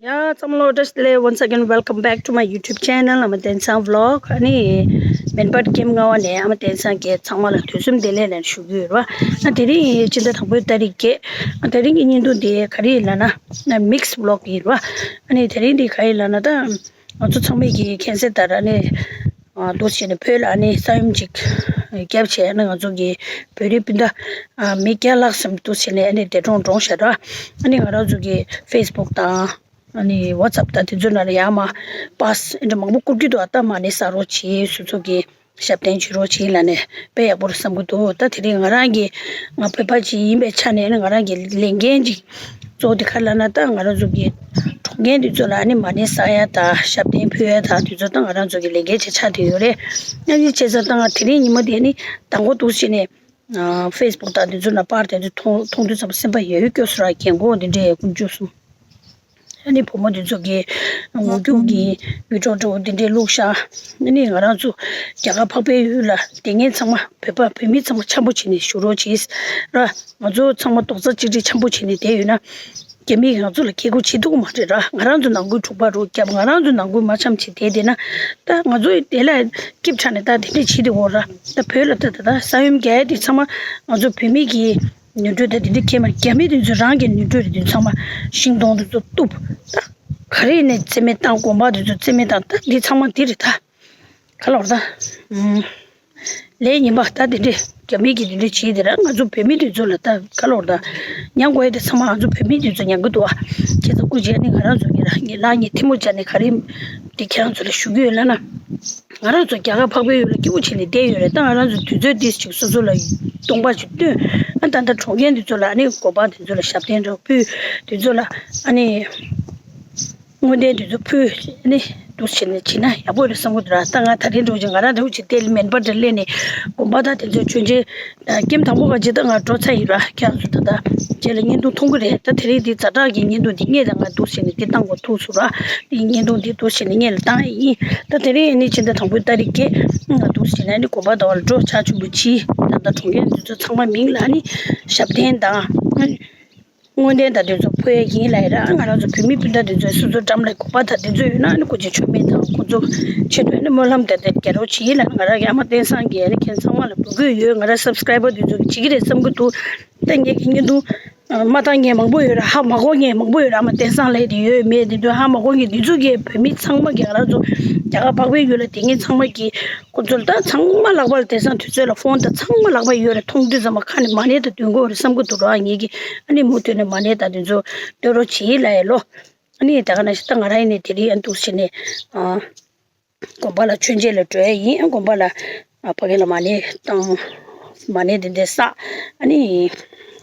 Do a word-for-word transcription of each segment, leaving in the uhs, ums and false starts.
ཡ་ཚང་མ་ལོ་བཀྲ་ཤིས་བདེ་ལེགས། Once again, welcome back to my YouTube channel. ཨ་མ་བསྟན་སང་vlog. ཨ་ནི་མེན་པར་ཀེམ་ལྔ་པ་ནས་ཨ་མ་བསྟན་སང་གིས་ཚང་མ་ལ་དུས་གསུམ་བདེ་ལེགས་ལན་ཞུ་གི་ཡོད་རེད་པ། ཨ་དེ་རིང་སྤྱི་ཟླ་དང་པོའི་ཏ་རིག་བརྒྱད། ཨ་དེ་རིང་གི་བརྙན་ཐུང་འདི་ག་རེ་ཡིན་ལབ་ན་mix vlog ཡིན་རེད་པ། ཨ་ནི་དེ་རིང་འདི་ག་རེ་ཡིན་ལབ་ན། ད་ང་ཚོ་ཚང་མས་ཀྱི་མཁྱེན་གསལ་ལྟར་ཨ་ནི་ཨ་འདུག་བྱས་ནས་བོད་ལ་ཨ་ནི་ས་ཡོམ་ཅིག་བརྒྱབ་བྱས། ཨ་ནི་ང་ཚོ་གི་བོད་རིགས་སྤུན་ཟླ་ཨ་མི་བརྒྱ་ལྷག་ཙམ་འདུག་བྱས་ནས་ཨ་ནི་འདས་གྲོངས་གྲོངས་བཞག་ར། ཨ་ནི་ང་རང་ཚོ་གི་Facebook དང་ཨ་ནི་WhatsApp དང་དེ་ཚོ་ནང་ལ་ཡར་མར་པཱས་ཨེ་འདྲ་མང་པོ་བསྐུར་གྱི་འདུག་ཨ་ད་མ་ཎི་བསགས་རོགས་བྱེད། སོ་སོ་གི་ཞབས་བརྟན་བྱེད་རོགས་བྱེད་ལབ་ནས་དཔེ་ཡག་པོ་རེད་བསམ་གྱི་འདུག་ད་དེ་རིང་ང་རང་གི་ང་བོད་པ་ཅིག་ཡིན་པའི་ཆ་ནས་ནི་ང་རང་གི་ལས་འགན་ཅིག་གཙོ་བོ་དེ་ག་རེ་ལབ་ན། ད་ང་རང་ཚོ་གི་གྲོངས་མཁན་དེ་ཚོ་ལ་ནི་མ་ཎི་བསགས་ཡ་དང་ཞབས་བརྟན་ཕུལ་ཡ་དང་དེ་ཚོ་ད་ང་རང་ཚོ་གི་ལས་འགན་ཅིག་ཆགས་བསྡད་ཡོད་རེད། ཨ་ནི་བྱས་ཙང་ད་ང་དེ་རིང་ཉི་མ་དེ་ནི་མདང་དགོང་འདུག་བྱས་ནས་ཨ་Facebook དང་དེ་ཚོ་ནང་པར་དེ་ཚོ་མཐོང་མཐོང་དུས་ཙམ་པ་སེམས་པ་ཡོད་ཡོད་སྐྱོ་སོང་ར། རྒན་གོག་འདི་འདྲས་དཀོན་མཆོག་གསུམ། ཨ་ནི་བུ་མོ་འདི་ཚོ་གི་ངོ་རྒྱུག་གི་བི་ཌིའོ་འདྲ་བོ་འདི་འདྲའི་བླུགས་ཤག་ཨ་ནི་ང་རང་ཚོ་རྒྱ་གར་འཕགས་པའི་ཡུལ་ལ་བསྡད་མཁན་ཚང་མ་བོད་པ་བོད་མི་ཚང་མ་འཆམ་པོ་བྱས་ནས་བཞུགས་རོགས་གྱིས་ར། ང་ཚོ་ཚང་མ་རྡོག་རྩ་གཅིག་སྒྲིལ་འཆམ་པོ་བྱས་ནས་བསྡད་ཡོད་ན། རྒྱ་མིས་ང་ཚོ་ལ་སྐྱེལ་སྒོ་བྱེད་ཐུབ་ཀྱི་མ་རེད་ར། ང་རང་ཚོ་ནང་ཁུལ་འཁྲུག་པ་རུ་བརྒྱབ། ང་རང་ཚོ་ནང་ཁུལ་མ་འཆམ་བྱས་བསྡད་བསྡད་ན། ད་ང་ཚོ་དེ་ལ་སྐྱིད་ཆགས་ནས་ད་དེ་འདྲས་བྱེད་དེ་འོ་ར། ད་བོད་ལ་ད་ད་ད་ས་ཡོམ་རྒྱག་ཡ་དེ་ཚང་མ་ང་ཚོ་བོད་མི་གི་ནོར་འཁྲུལ་དང་དེ་འདྲ་ཁྱད་མ་རྒྱ་མི་དེ་ཚོ་རང་གི་ནོར་འཁྲུལ་རེད། དེ་ཚང་མ་ཤིང་སྡོང་དེ་ཚོ་གཏུབ། ད་ག་རེ་ནས་རྩིས་མེད་བཏང་། གོམ་པ་དེ་ཚོ་རྩིས་མེད་བཏང་། ད་འདི་ཚང་མ་འདི་རེད་ད། ག་ལོར་ད། ཨུམ། ལས་ངན་པ་ད་དེ་འདྲས་རྒྱ་མི་གི་དེ་འདྲས་བྱེད་དེ་ར། ང་ཚོ་བོད་མི་དེ་ཚོ་ལ་ད་ག་ལོར་ད། མྱང་དགོས་ཡ་དེ་ཚང་མ་ང་ཚོ་བོད་མི་དེ་ཚོ་མྱང་གི་འདུག་ཨ། ཁྱེད་ཚོ་སྐུ་མཁྱེན་ནི་ང་རང་ཚོ་ངེད་ར་ངེད་ལ་ངེད་ཐལ་མོ་སྦྱར་ནས་ག་རེ་དེ་ཁྱེད་རང་ཚོ་ལ་ཞུ་གི་ཡོད་ལབ་ན། ང་རང་ཚོ་རྒྱ་གར་འཕགས་པའི་ཡུལ་ལ་སྐྱིད་པོ་བྱས་ནས་བསྡད་ཡོད་རེད། ད་ང་རང་ཚོ་དུས་ཚོད་འདི་ཅིག་སོ་སོ་ལ་སྟོང་པ་ཅིག་བཏོན། ཨ་ད་ལྟ་གྲོངས་མཁན་འདི་ཚོ་ལ་ཨ་ནི་དགོན་པ་འདི་ཚོ་ལ་ཞབས་བརྟན་འདྲ་ཕུལ། འདི་ཚོ་ལ་ཨ་ནི་དངོས་བདེན་འདི་ཚོ་ཕུལ། ཨ་ནི་འདུག་བྱས་ནས་བྱེད་ན་ཡག་པོ་རེད་བསམ་གི་འདུག་ར། ད་ང་ད་རིང་འདྲ་བོ་ཅིག་ང་རང་འདྲ་བོ་ཅིག་དེ་ལ་མེན་པར་འདྲ་སླེབས་ནས་དགོན་པ་དང་དེ་ཚོ་མཆོད་མཇལ་ཀེམ་དང་པོ་ག་ཅིག་ད་ང་འགྲོ་ཚར་ཡིན་ར། ཁྱེད་རང་ཚོ་ད་ལྟ་རྗེས་ལ་བརྙན་ཐུང་མཐོང་གི་རེད། ད་དེ་རིང་འདི་ཛ་དྲག་གི་བརྙན་ཐུང་འདི་རྙེད་ད་ང་འདུག་བྱས་ནས་འདི་བཏང་དགོས་ཐུག་སོང་ར། འདི་བརྙན་ཐུང་འདི་འདུག་བྱས་ནས་རྙེད་ལ་བཏང་ཡིན། ད་དེ་རིང་ནི་ཕྱི་ཟླ་དང་པོའི་ཏ་རིག་བརྒྱད་ང་འདུག་བྱས་ནས་ནི་དགོན་པ་དང་བ་ལ་འགྲོ་ཆ་ཆུང་པོ་གྱིས་ད་ལྟ་གྲོངས་མཁན་འདི་ཚོ་ཚང་མ་མིང་ལ་ནི་ཞབས་བརྟན་དང་། དངོས་བདེན་དང་དེ་ཚོ་ཕུལ་ཡས་ཡིན་ལབ་ཡ་ར། ང་རང་ཚོ་བོད་མི་སྤུན་ཟླ་དེ་ཚོའི་སོ་སོ་འགྲམ་ལ་དགོན་པ་དང་དེ་ཚོ་ཡོད་ན་ནི་སྐུ་མཁྱེན་མཆོད་མེ་དང་ཁོང་ཚོ་ཆེད་དུ་ནི་སྨོན་ལམ་དེ་དེ་རྒྱག་རོགས་བྱེད་ཡིན་ལབ་ནི། ང་རང་གི་ཨ་མ་བསྟན་སང་གིས་ཨ་ནི་ཁྱེད་ཚང་མ་ལ་འབོད་སྐུལ་ཡོད། ང་རང་སབ་སི་ཀ་རའི་བར་དེ་ཚོ་གིས་བྱེད་ཀྱི་རེད་བསམ་གྱི་འདུག་ད་ངེད་ཀྱི་བརྙན་ཐུང་མ་བཏང་མཁན་མང་པོ་ཡོད་ར། ཧ་མ་གོ་མཁན་མང་པོ་ཡོད་ར། ཨ་མ་བསྟན་སང་ལབ་དེ་ཡོད་མེད་དེ་ཚོ་ཧ་མ་གོ་མཁན་དེ་ཚོ་གིས་བོད་མི་ཚང་མ་གིས་ང་རང་ཚོ་རྒྱ་གར་འཕགས་པའི་ཡུལ་ལ་དེ་ངེད་ཚང་མ་གིས་ཁོ་ཚོ་ལ་ད་ཚང་མ་ལག་པ་ལ་དེང་སང་དུས་ཚོད་ལ་ཕོན་ད་ཚང་མ་ལག་པ་ཡོད་རེད། མཐོང་དུས་ཙམ་པ་ཁ་ནས་མ་ཎི་ད་འདོན་དགོས་རེད་བསམ་གྱི་འདུག་ར། ངེད་ཀྱིས་ཨ་ནི་མུ་མཐུད་ནས་མ་ཎི་ད་དེ་ཚོ་འདོན་རོགས་བྱེད་ལབ་ཡ་ལོ། ཨ་ནི་ད་ག་ནང་བཞིན་ད་ང་རང་ཡིན་ནས་དེ་རིང་ཨ་འདུག་བྱས་ནས་ཨ་དགོན་པ་ལ་མཆོད་མཇལ་ལ་འགྲོ་ཡ་ཡིན། ཨ་དགོན་པ་ལ་ཨ་ཕ་གི་ལ་མ་ཎི་བཏང་། མ་ཎི་དེ་འདྲ་བསགས། ཨ་ནི་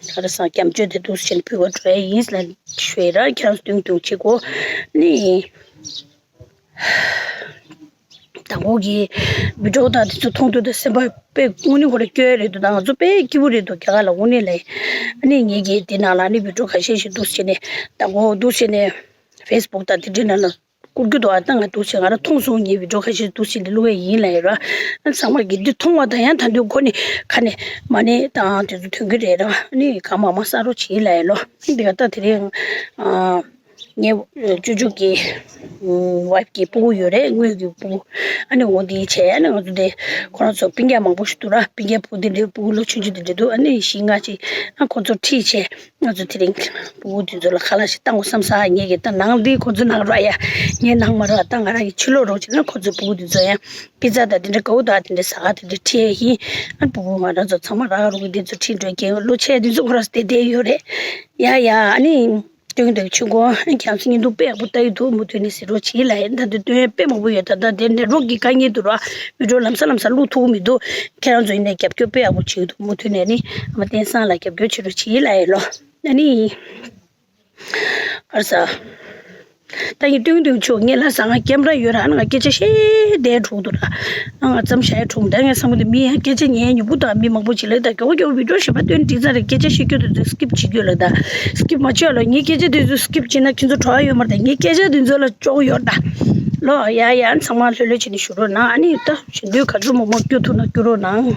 ག་རེ་ཟེར་སྐྱབས་བཅོལ་དེ་འདུག་བྱས་ནས་ཕུལ་བ་འགྲོ་ཡ་ཡིན་ལབ་ཞུ་ཡ་ར། ཁྱེད་རང་ཚོ་མདུན་མདུན་བྱེད་དགོས། ཨ་ནི། དང་པོ་གི་བི་ཌིའོ་དང་དེ་ཚོ་མཐོང་དུས་ད་སེམས་པ་དཔེ་དངོས་གནས་ཁོ་རང་སྐྱོ་ཡ་རེད་འདུག་ད་ང་ཚོ་དཔེ་སྐྱིད་པོ་རེད་འདུག་རྒྱ་གར་ལ་དངོས་གནས་ལ། ཨ་ནི་ངེད་ཀྱིས་དེ་ནང་ལ་ཨ་ནི་བི་ཌིའོ་ཁ་ཤས་ཤིག་འདུག་བྱས་ནས་དང་པོ་འདུག་བྱས་ནས་ཕེ་སི་བུག་དང་དེ་འདྲའི་ནང་ལ་བསྐུར་རྒྱུ་འདུག་ཨ་ད་ང་འདུག་བྱས་ང་རང་མཐོང་སོང་། ངས་བི་ཌིའོ་ཁ་ཤས་འདུག་བྱས་ནས་བླུགས་ཡ་ཡིན་ལབ་ཡ་ར། ཨ་ཚང་མ་གིས་འདི་མཐོང་བ་དང་ཡང་ད་འདུག་ཁོ་ནི་ཁ་ནས་མ་ཎི་དང་དེ་ཚོ་འདོན་གྱི་རེད་ར། ཨ་ནི་གང་མང་མང་བསགས་རོགས་བྱེད་ལབ་ཡ་ལོ། འདི་ག་ད་དེ་རིང་ཨ། ངའི་ཨ་ཅོ་ཅོ་གི་ཨ་ཝའིཕ་གི་སྤུ་གུ་ཡོད་རེད། དངུལ་གྱི་སྤུ་གུ། ཨ་ནི་འོ་འདི་བྱས། ཨ་ནི་ང་ཚོ་དེ་ཁོ་རང་ཚོ་སྤུན་ཀྱག་མང་པོ་ཞིག་འདུག་ར། སྤུན་ཀྱག་སྤུ་གུ་དེ་འདྲའི་སྤུ་གུ་ལོ་ཆུང་ཆུང་དེ་འདྲ་འདུག་ཨ་ནི་བཞི་ལྔ་ཅིག་ཨ་ཁོ་ཚོ་ཁྲིད་བྱས། ང་ཚོ་དེ་རིང་སྤུ་གུ་དེ་ཚོ་ལ་ཁ་ལག་ཞིག་བཏང་དགོས་བསམ་ས། ངས་ཀྱི་ད་ནང་འདི་ཁོ་ཚོ་ནང་ར་ཡ། ངས་ནང་མ་ར། ད་ང་རང་གི་ཕྱི་ལོགས་རོགས་བྱས་ན་ཁོ་ཚོའི་སྤུ་གུ་དེ་ཚོ་ཡང་པི་ཛ་དང་དེ་འདྲ་གའུ་དང་དེ་འདྲ་ཟ་ག་དེ་འདྲ་ཁྲིད་ཡ་ཡིན། ཨ་སྤུ་གུ་ང་རང་ཚོ་ཚང་མ་ར་རོགས་ཀྱི་དེ་ཚོ་ཁྲིད་འགྲོ་གི། ལོ་ཆེ་དེ་ཚོ་ཁོ་ར་བསྡད་བསྡད་ཡོད་རེད། ཡ་ཡ། ཨ་ནི། སྟོན་དང་ཆུ་མགོ་ཁྱམས་སུ་ཉིན་དུ་དཔེ་ཡག་པོ་ལྟ་ཡི་འདུག་མུ་མཐུད་ནས་གཟིགས་རོགས་བྱེད་ལབ་ཡིན། ད་དུང་སྟོན་དཔེ་མང་པོ་ཡོད། ད་ལྟ་དེ་ནས་རོགས་ཀྱི་དཀའ་ངལ་འདུག་ར། བི་ཌིའོ་ལམ་སང་ལམ་སང་བླུག་ཐུབ་མི་འདུག་ཁྱེད་རང་ཚོ་ཡིན་ནས་རྒྱབ་སྐྱོར་དཔེ་ཡག་པོ་བྱེད་ཀྱི་འདུག་མུ་མཐུད་ནས་ནི་ཨ་མ་བསྟན་སང་ལ་རྒྱབ་སྐྱོར་བྱེད་རོགས་བྱེད་ལབ་ཡིན་ལོ། ཨ་ནི། ཨར་ས། ད་ངས་སྟོན་སྟོན་ཆོག་ངས་ལ་ས་ང་ཀེམ་ར་ཡོད་ར་ང་སྐད་ཆ་བཤད་བསྡད་འགྲོ་འདུག་ར། ང་ཙམ་བཤད་འགྲོ་ད་ངས་བསམ་གི་འདུག་མི་ཡང་སྐད་ཆ་ཉན་ཉོ་བུ་དང་མི་མང་པོ་ཅིག་ལ་ད་མགྱོགས་མགྱོགས་བི་ཌིའོ་ཞིག་པ་སྟོན་འགྲིག་ཚར་རེད། སྐད་ཆ་བཤད་རྒྱུ་དེ་ཚོ་སི་ཀིབ་བྱེད་རྒྱུ་ལ་ད་སི་ཀིབ་མ་བྱེད་ལ་ངའི་སྐད་ཆ་དེ་ཚོ་སི་ཀིབ་བྱེད་ན་ཁྱེད་ཚོ་གྲོགས་ཡོད་མ་རེད། ད་ངའི་སྐད་ཆ་དེ་ཚོ་ལ་ཅོག་ཡོད་ད། ལོ་ཡ་ཡ་ཚང་མ་ལྷོད་ལྷོད་བྱས་ནས་བཞུགས་རོགས་གནང་། ཨ་ནི་ད་བྱེད་འདོད་ག་ཚོད་མང་མང་སྐྱོ་ཐུབ་ན་སྐྱོ་རོགས་གནང་།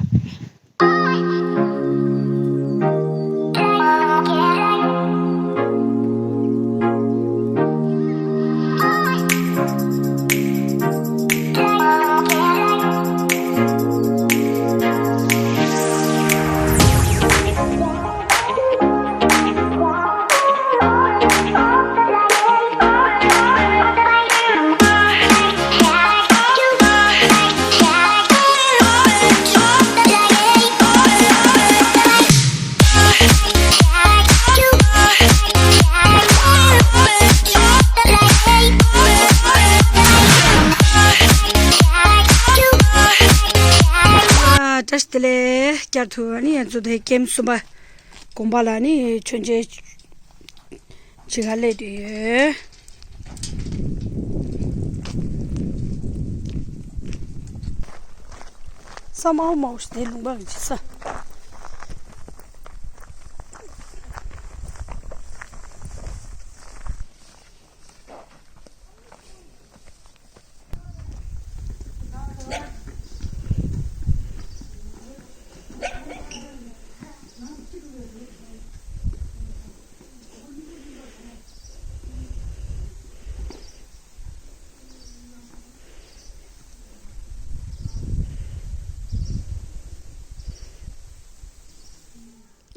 བཀྲ་ཤིས་བདེ་ལེགས། བསྐྱར་དུ་ཨ་ནི་ང་ཚོ་དེ་ཀེམ་གསུམ་པ་དགོན་པ་ལ་ནི་མཆོད་མཇལ་བྱེད་ག་སླེབས་བསྡད་ཡོད། ས་དམའ་བོ་དམའ་བོ་ཞིག་དེ་ལུང་པ་གི་ཅི་ས།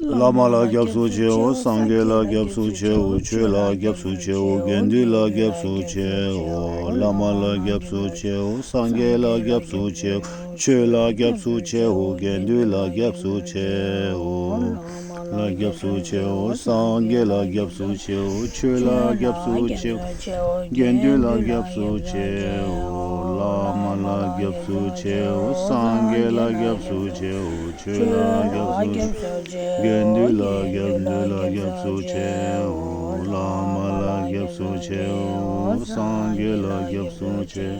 བླ་མ་ལ་སྐྱབས་སུ་མཆིའོ། སངས་རྒྱས་ལ་སྐྱབས་སུ་མཆིའོ། ཆོས་ལ་སྐྱབས་སུ་མཆིའོ། དགེ་འདུན་ལ་སྐྱབས་སུ་མཆིའོ། བླ་མ་ལ་སྐྱབས་སུ་མཆིའོ། སངས་རྒྱས་ལ་སྐྱབས་སུ་མཆིའོ། ཆོས་ལ་སྐྱབས་སུ་མཆིའོ། དགེ་འདུན་ལ་སྐྱབས་སུ་མཆིའོ། ལ་སྐྱབས་སུ་མཆིའོ། སངས་རྒྱས་ལ་སྐྱབས་སུ་མཆིའོ། ཆོས་ལ་སྐྱབས་སུ་མཆིའོ། དགེ་འདུན་ལ་སྐྱབས་སུ་མཆིའོ། བླ་མ་ལ་སྐྱབས་སུ་མཆིའོ། སངས་རྒྱས་ལ་སྐྱབས་སུ་མཆིའོ། ཆོས་ལ་སྐྱབས་སུ་མཆིའོ། དགེ་འདུན་ལ་སྐྱབས་འདུན་ལ་སྐྱབས་སུ་མཆིའོ། བླ་མ་ལ་སྐྱབས་སུ་མཆིའོ། སངས་རྒྱས་ལ་སྐྱབས་སུ་མཆིའོ།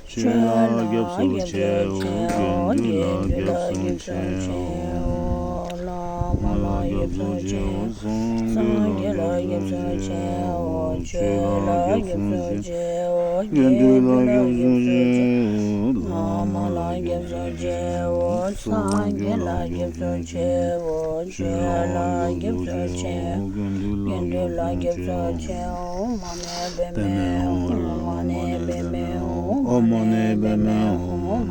ཆོས་ལ་སྐྱབས་སུ་མཆིའོ། དགེ་འདུན་ལ་སྐྱབས་སུ་མཆིའོ། བླ་མ་ལ་སྐྱབས་སུ་མཆིའོ། སངས་རྒྱས་ལ་སྐྱབས་སུ་མཆིའོ། ཆོས་ལ་སྐྱབས་སུ་མཆིའོ། དགེ་འདུན་ལ་སྐྱབས་སུ་མཆིའོ། བླ་མ་ལ་སྐྱབས་སུ་མཆིའོ། སངས་རྒྱས་ལ་སྐྱབས་སུ་མཆིའོ། ཆོས་ལ་སྐྱབས་སུ་མཆིའོ། དགེ་འདུན་ལ་སྐྱབས་སུ་མཆིའོ། མ་ཎི་པདྨེ་ཧཱུྃ། མ་ཎི་པདྨེ་ཧཱུྃ།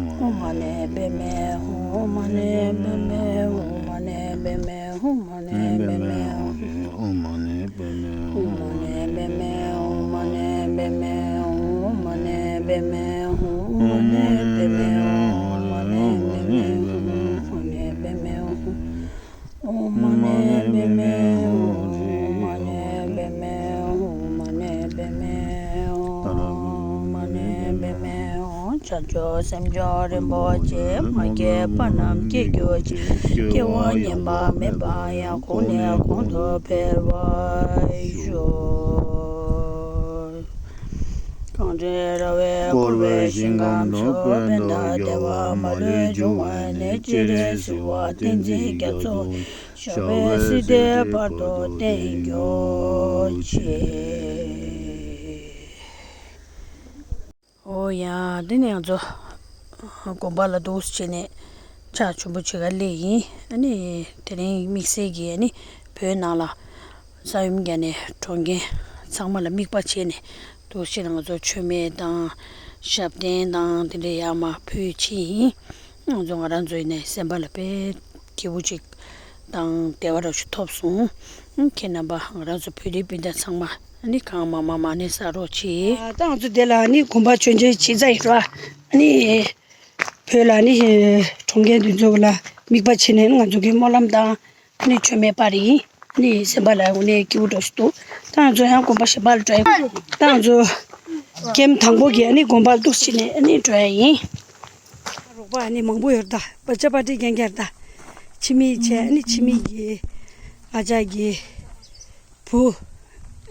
ཨོཾ་མ་ཎི་པདྨེ་ཧཱུྃ། མ་ཎི་པདྨེ་ཧཱུྃ། ཨོཾ་མ་ཎི་པདྨེ་ཧཱུྃ། མ་ཎི་པདྨེ་ཧཱུྃ། མ་ཎི་པདྨེ་ཧཱུྃ། མ་ཎི་པདྨེ་ཧཱུྃ། ཨོཾ་མ་ཎི་པདྨེ་ཧཱུྃ། མ་ཎི་པདྨེ་ཧཱུྃ། མ་ཎི་པདྨེ་ཧཱུྃ། མ་ཎི་པདྨེ་ཧཱུྃ། མ་ཎི་པདྨེ་ཧཱུྃ། མ་ཎི་པདྨེ་ཧཱུྃ། ཨོཾ་མ་ཎི་པདྨེ་ཧཱུྃ། མ་ཎི་པདྨེ་ཧཱུྃ། མ་ཎི་པདྨེ་ཧཱུྃ། མ་ཎི་པདྨེ་ཧཱུྃ། བྱང་ཆུབ་སེམས་མཆོག་རིན་པོ་ཆེ། མ་སྐྱེས་པ་རྣམས་སྐྱེ་གྱུར་ཅིག། སྐྱེ་བ་ངན་པ་མེད་པ་ཡང་། གོང་ནས་གོང་དུ་འཕེལ་བར་ཤོག། གངས་ཅན་ར་བས་བསྐོར་བའི་ཞིང་ཁམས་སུ། ཕན་དང་བདེ་བ་མ་ལུས་འབྱུང་བ་ནི། སྤྱན་རས་གཟིགས་དབང་བསྟན་འཛིན་རྒྱ་མཚོ། ཞབས་པད་སྲིད་མཐའི་བར་དུ་བརྟན་གྱུར་ཅིག། ཨོ་ཡ། དེ་ནས་ང་ཚོ་དགོན་པ་ལ་འདུག་སེ་བྱས་ནས་ཕྱག་མཆོད་འབུལ་བྱེད་ག་སླེབས་ཡིན། ཨ་ནི་དེ་རིང་དམིགས་བསལ་གྱིས་ཨ་ནི་བོད་ནང་ལ་ས་ཡོམ་བརྒྱབ་ནས་གྲོངས་མཁན་ཚང་མ་ལ་དམིགས་པ་བྱས་ནས་འདུག་སེ་བྱས་ནས་ང་ཚོ་མཆོད་མེ་དང་ཞབས་བརྟན་དང་དེ་འདྲ་ཡར་མར་ཕུལ་བྱས་ཡིན། ང་ཚོ་ང་རང་ཚོ་ཡིན་ནའི་སེམས་པ་ལ་དཔེ་སྐྱིད་པོ་ཅིག་དང་བདེ་བ་འདྲ་ཞིག་ཐོབ་སོང་། ཁྱེད་རྣམ་པ་ང་རང་ཚོ་བོད་རིགས་སྤུན་ཟླ་ཚང་མ་ཨ་ནི་གང་མང་མང་མ་ཎི་བསགས་རོགས་གྱིས། ད་ང་ཚོ་འདི་ལ་ཨ་ནི་དགོན་པ་མཆོད་མཇལ་བྱེད་ས་ཡིན་ར། ཨ་ནི་བོད་ལ་ཨ་ནི་གྲོངས་མཁན་འདི་ཚོ་ལ་དམིགས་པ་བྱས་ནས་ང་ཚོ་གི་སྨོན་ལམ་དང་ཨ་ནི་མཆོད་མེ་སྤར་ཡིན། ཨ་ནི་སེམས་པ་ལ་དངོས་གནས་སྐྱིད་པོ་འདྲ་ཞིག་འདུག་ད་ང་ཚོ་ཡང་དགོན་པ་གཞན་པ་ལ་འགྲོ་ཡ། ད་ང་ཚོ་ཀེམ་དང་པོ་གི་ཨ་ནི་དགོན་པ་ལ་འདུག་སེ་བྱས་ནས་ཨ་ནི་འགྲོ་ཡ་ཡིན། རོགས་པ་ཨ་ནི་མང་པོ་ཡོད་ད། པ་ཅ་པ་ཏི་རྒན་རྒྱལ་ད། ཁྱིམ་མི་བྱས་ཨ་ནི་ཁྱིམ་མི་གི་ཨ་ཅག་གི་བུ།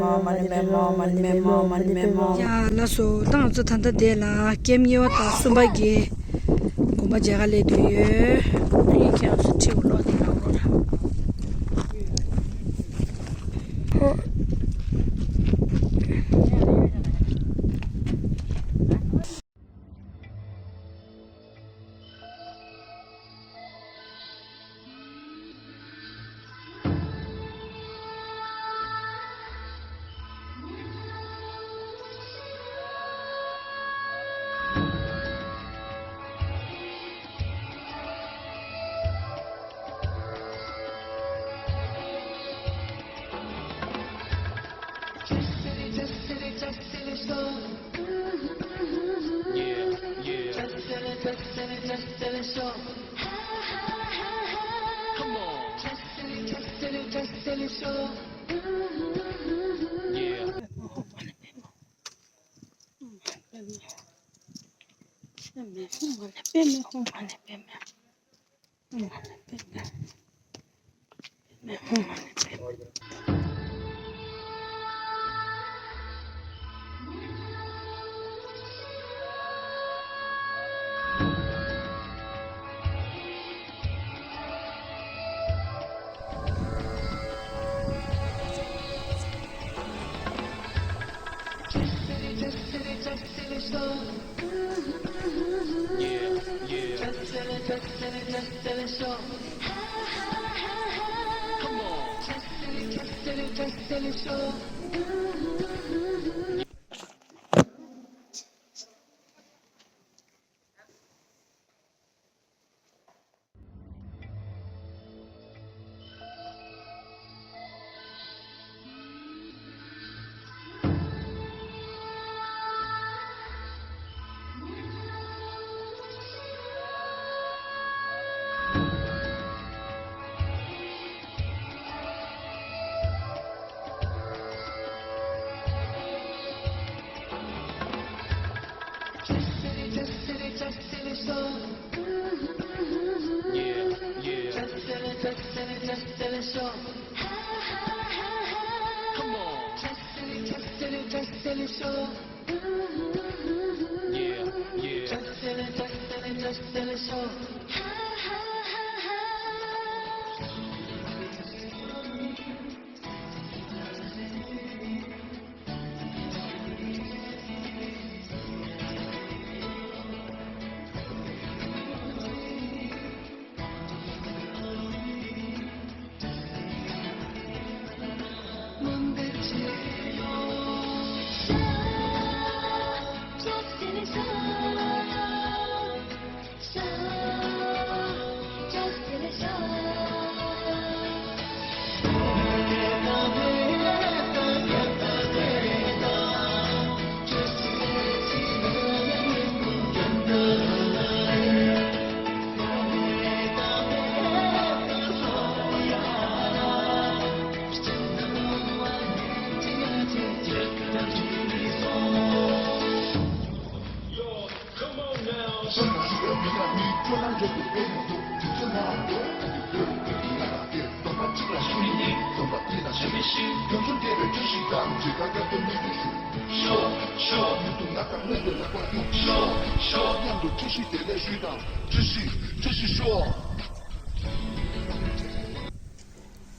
ཡ་ལགས་སོ། ད་ང་ཚོ་ད་ལྟ་འདི་ལ་ཀེམ་གཉིས་པ་དང་གསུམ་པ་གི་དགོན་པ་མཇལ་ཁ་སླེབས་བསྡད་ཡོད། ཁྱེད་རང་ཚོ་ཁྲིད་འོང་ལོག་དེ་ལ་འོང་ལ།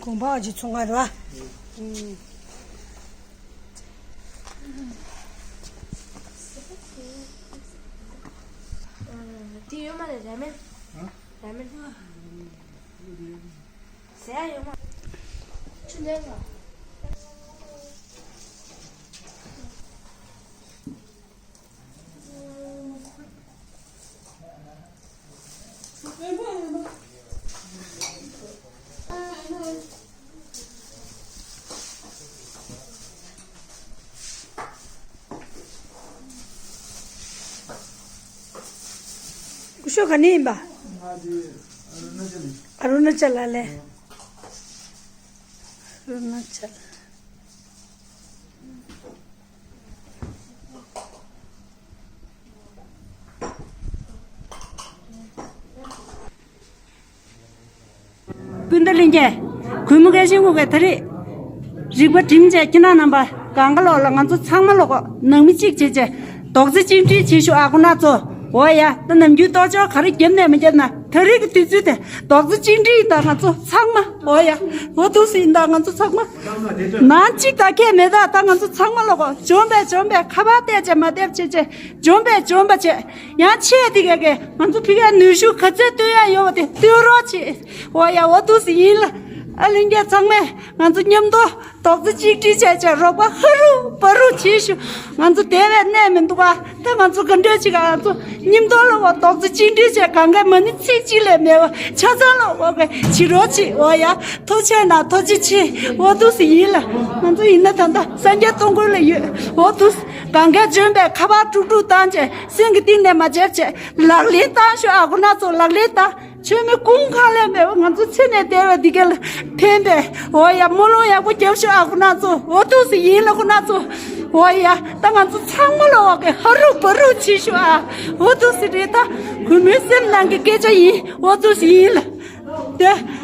གོང་འཕེལ་གྱི་ཚོང་ཁང་རེད་བ། དེ་ཡོད་མ་རེད། ར་མེན། ར་མེན། ཟས་ཡོད་མ། ཆུ་ལེན་ལ། སྐུ་ཞབས་ག་ནས་ཡིན་པ། ང་འདི་ཨ་རུ་ན་ཅལ་ལ་ལས། ཨ་རུ་ན་ཅལ། སྤུན་ཟླ་ལྷན་རྒྱས། གུས་མོ་སྐལ་ཆེན་ངུ་བའི་ད་རེས། རིག་པ་སྒྲིམ་བྱས་ཁྱེད་རང་རྣམ་པ་གང་ག་ལོག་ལ་ང་ཚོ་ཚང་མ་ལོག་གོ་ནང་མི་གཅིག་བྱེད་བྱས་རྡོག་རྩ་གཅིག་སྒྲིལ་བྱེད་ཤོག་ཨ་ཁུ་ནག་ཚོ། འོ་ཡ། ད་ནམ་རྒྱུན་ལྟོ་ཅོག་ག་རེ་བརྒྱབ་ནས་མི་བརྒྱབ་ན་ད་རེས་ཀྱི་དུས་ཚོད་དེ་རྡོག་རྩ་གཅིག་སྒྲིལ་ཡིན་ད་ང་ཚོ་ཚང་མ། འོ་ཡ། འོ་ཐུགས་སུ་ཡིན་ད་ང་ཚོ་ཚང་མ། ནང་གཅིག་ད་ཁས་མེད་ད་ད་ང་ཚོ་ཚང་མ་ལོག་གོ་འཇོན་པས་འཇོན་པས་ཁ་པར་བལྟས་བྱས་མ་བལྟས་བྱས་བྱས་འཇོན་པས་འཇོན་པ་བྱས། ཡང་ཆེ་དེ་ག་གེ་ང་ཚོ་ཕི་གའི་ནུས་ཤུགས་ག་ཚད་བཏོན་ཡ་ཡོད་པ་དེ་བཏོན་རོགས་བྱེད། འོ་ཡ། འོ་ཐུགས་སུ་ཡིན་ལ། ཨ་ལྷན་རྒྱས་ཚང་མས་ང་ཚོ་མཉམ་དུ་རྡོག་རྩ་གཅིག་སྒྲིལ་བྱས་བྱས་རོགས་པ་ཧ་རུ་བ་རུ་བྱེད་ཤོག་ང་ཚོ་དེ་བས་གནས་མི་འདུག་ག་ད་ང་ཚོ་ག་འདྲ་ཅིག་ག་ང་ཚོ་མཉམ་དུ་ལ་བ་རྡོག་རྩ་གཅིག་སྒྲིལ་བྱས་གང་ག་མ་ནི་ཚིག་གཅིག་ལས་མེད་པ་ཆ་ཚང་ལ་འོ་ག་བྱེད་རོགས་བྱེད། འོ་ཡ། ཐུགས་རྗེ་གནང་། ཐུགས་རྗེ་ཆེ། འོ་ཐུགས་སུ་ཡིན་ལ། ང་ཚོ་ཡིན་ན་ད་ལྟ་སངས་རྒྱས་སྟོང་འཁོར་ལ་ཡོད། འོ་ཐུགས་སུ། གང་ག་འཇོན་པས་ཁ་པར་དཀྲུག་དཀྲུག་བཏང་བྱས་སེམས་ཀྱི་གཏིང་ནས་མ་བརྗེད་བྱས་ལག་ལེན་བཏང་ཤོག་ཨ་ཁུ་ནག་ཚོ་ལག་ལེན་བཏང་། མཆོད་མེ་ཀུན་གང་ལས་མེད་པ་ང་ཚོ་ཚེ་ནས་འདས་པ་འདི་ག་ལ་ཕན་པས། འོ་ཡ། སྨོན་ལམ་ཡག་པོ་རྒྱབ་ཤོག་ཨ་ཁུ་ནག་ཚོ། འོ་ཐུགས་སུ་ཡིན་ལ་ཁུ་ནག་ཚོ། འོ་ཡ། ད་ང་ཚོ་ཚང་མ་ལ་འོ་ག་ཧ་རུ་བ་རུ་བྱེད་ཤོག་ཨ། འོ་ཐུགས་སུ་རེད་ད། གུས་མོའི་སེམས་ནང་གི་སྐད་ཆ་ཡིན། འོ་ཐུགས་སུ་ཡིན་ལ། དེ།